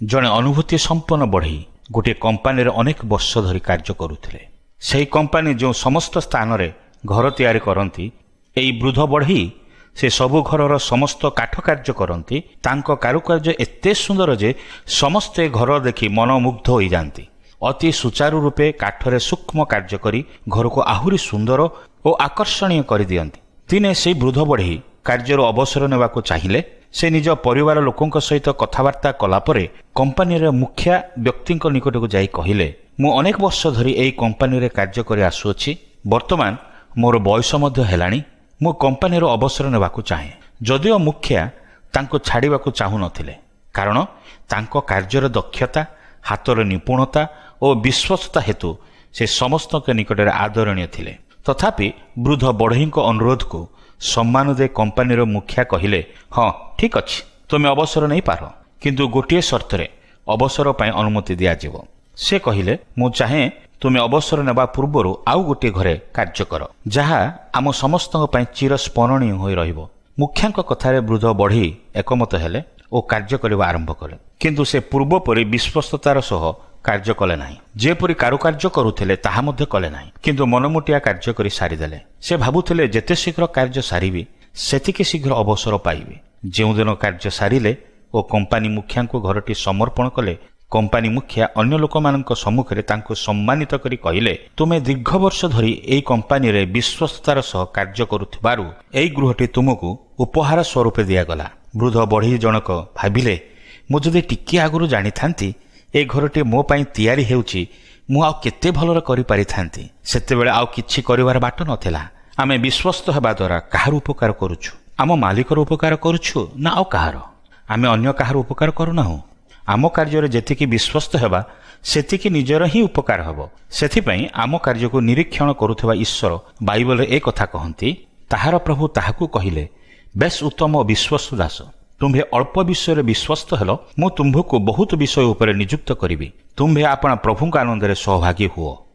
ଜଣେ ଅନୁଭୂତି ସମ୍ପନ୍ନ ବଢ଼େଇ ଗୋଟିଏ କମ୍ପାନୀରେ ଅନେକ ବର୍ଷ ଧରି କାର୍ଯ୍ୟ କରୁଥିଲେ। ସେହି କମ୍ପାନୀ ଯେଉଁ ସମସ୍ତ ସ୍ଥାନରେ ଘର ତିଆରି କରନ୍ତି, ଏହି ବୃଦ୍ଧ ବଢ଼େଇ ସେ ସବୁ ଘରର ସମସ୍ତ କାଠ କାର୍ଯ୍ୟ କରନ୍ତି। ତାଙ୍କ କାରୁକାର୍ଯ୍ୟ ଏତେ ସୁନ୍ଦର ଯେ ସମସ୍ତେ ଘର ଦେଖି ମନମୁଗ୍ଧ ହୋଇଯାଆନ୍ତି। ଅତି ସୁଚାରୁ ରୂପେ କାଠରେ ସୂକ୍ଷ୍ମ କାର୍ଯ୍ୟ କରି ଘରକୁ ଆହୁରି ସୁନ୍ଦର ଓ ଆକର୍ଷଣୀୟ କରିଦିଅନ୍ତି। ଦିନେ ସେଇ ବୃଦ୍ଧ ବଢ଼େଇ କାର୍ଯ୍ୟରୁ ଅବସର ନେବାକୁ ଚାହିଁଲେ। ସେ ନିଜ ପରିବାର ଲୋକଙ୍କ ସହିତ କଥାବାର୍ତ୍ତା କଲା ପରେ କମ୍ପାନୀର ମୁଖିଆ ବ୍ୟକ୍ତିଙ୍କ ନିକଟକୁ ଯାଇ କହିଲେ, "ମୁଁ ଅନେକ ବର୍ଷ ଧରି ଏହି କମ୍ପାନୀରେ କାର୍ଯ୍ୟ କରି ଆସୁଅଛି। ବର୍ତ୍ତମାନ ମୋର ବୟସ ମଧ୍ୟ ହେଲାଣି। ମୁଁ କମ୍ପାନୀରୁ ଅବସର ନେବାକୁ ଚାହେଁ।" ଯଦିଓ ମୁଖିଆ ତାଙ୍କୁ ଛାଡ଼ିବାକୁ ଚାହୁଁନଥିଲେ, କାରଣ ତାଙ୍କ କାର୍ଯ୍ୟର ଦକ୍ଷତା, ହାତର ନିପୁଣତା ଓ ବିଶ୍ୱସ୍ତତା ହେତୁ ସେ ସମସ୍ତଙ୍କ ନିକଟରେ ଆଦରଣୀୟ ଥିଲେ। ତଥାପି ବୃଦ୍ଧ ବଢ଼େଇଙ୍କ ଅନୁରୋଧକୁ ସମ୍ମାନ ଦେଇ କମ୍ପାନୀର ମୁଖିଆ କହିଲେ, "ହଁ, ଠିକ୍ ଅଛି, ତୁମେ ଅବସର ନେଇପାର। କିନ୍ତୁ ଗୋଟିଏ ସର୍ତ୍ତରେ ଅବସର ପାଇଁ ଅନୁମତି ଦିଆଯିବ।" ସେ କହିଲେ, "ମୁଁ ଚାହେଁ ତୁମେ ଅବସର ନେବା ପୂର୍ବରୁ ଆଉ ଗୋଟିଏ ଘରେ କାର୍ଯ୍ୟ କର, ଯାହା ଆମ ସମସ୍ତଙ୍କ ପାଇଁ ଚିରସ୍ମରଣୀୟ ହୋଇ ରହିବ।" ମୁଖିଆଙ୍କ କଥାରେ ବୃଦ୍ଧ ବଢ଼େଇ ଏକମତ ହେଲେ ଓ କାର୍ଯ୍ୟ କରିବା ଆରମ୍ଭ କଲେ। କିନ୍ତୁ ସେ ପୂର୍ବ ପରି ବିଶ୍ୱସ୍ତତାର ସହ କାର୍ଯ୍ୟ କଲେ ନାହିଁ। ଯେପରି କାରୁକାର୍ଯ୍ୟ କରୁଥିଲେ, ତାହା ମଧ୍ୟ କଲେ ନାହିଁ। କିନ୍ତୁ ମନମୁଟିଆ କାର୍ଯ୍ୟ କରି ସାରିଦେଲେ। ସେ ଭାବୁଥିଲେ, ଯେତେ ଶୀଘ୍ର କାର୍ଯ୍ୟ ସାରିବି, ସେତିକି ଶୀଘ୍ର ଅବସର ପାଇବି। ଯେଉଁଦିନ କାର୍ଯ୍ୟ ସାରିଲେ ଓ କମ୍ପାନୀ ମୁଖିଆଙ୍କୁ ଘରଟି ସମର୍ପଣ କଲେ, କମ୍ପାନୀ ମୁଖିଆ ଅନ୍ୟ ଲୋକମାନଙ୍କ ସମ୍ମୁଖରେ ତାଙ୍କୁ ସମ୍ମାନିତ କରି କହିଲେ, "ତୁମେ ଦୀର୍ଘ ବର୍ଷ ଧରି ଏହି କମ୍ପାନୀରେ ବିଶ୍ୱସ୍ତତାର ସହ କାର୍ଯ୍ୟ କରୁଥିବାରୁ ଏହି ଗୃହଟି ତୁମକୁ ଉପହାର ସ୍ୱରୂପେ ଦିଆଗଲା।" ବୃଦ୍ଧ ବଢ଼େଇ ଜଣକ ଭାବିଲେ, ମୁଁ ଯଦି ଟିକିଏ ଆଗରୁ ଜାଣିଥାନ୍ତି ଏ ଘରଟି ମୋ ପାଇଁ ତିଆରି ହେଉଛି, ମୁଁ ଆଉ କେତେ ଭଲରେ କରିପାରିଥାନ୍ତି। ସେତେବେଳେ ଆଉ କିଛି କରିବାର ବାଟ ନଥିଲା। ଆମେ ବିଶ୍ୱସ୍ତ ହେବା ଦ୍ୱାରା କାହାର ଉପକାର କରୁଛୁ? ଆମ ମାଲିକର ଉପକାର କରୁଛୁ ନା ଆଉ କାହାର? ଆମେ ଅନ୍ୟ କାହାର ଉପକାର କରୁନାହୁଁ। ଆମ କାର୍ଯ୍ୟରେ ଯେତିକି ବିଶ୍ୱସ୍ତ ହେବା, ସେତିକି ନିଜର ହିଁ ଉପକାର ହେବ। ସେଥିପାଇଁ ଆମ କାର୍ଯ୍ୟକୁ ନିରୀକ୍ଷଣ କରୁଥିବା ଈଶ୍ୱର ବାଇବଲରେ ଏ କଥା କହନ୍ତି, "ତାହାର ପ୍ରଭୁ ତାହାକୁ କହିଲେ, ବେଶ ଉତ୍ତମ ଓ ବିଶ୍ୱସ୍ତ ଦାସ, ତୁମ୍ଭେ ଅଳ୍ପ ବିଷୟରେ ବିଶ୍ୱସ୍ତ ହେଲ, ମୁଁ ତୁମ୍ଭକୁ ବହୁତ ବିଷୟ ଉପରେ ନିଯୁକ୍ତ କରିବି। ତୁମ୍ଭେ ଆପଣା ପ୍ରଭୁଙ୍କ ଆନନ୍ଦରେ ସହଭାଗୀ ହୁଅ।"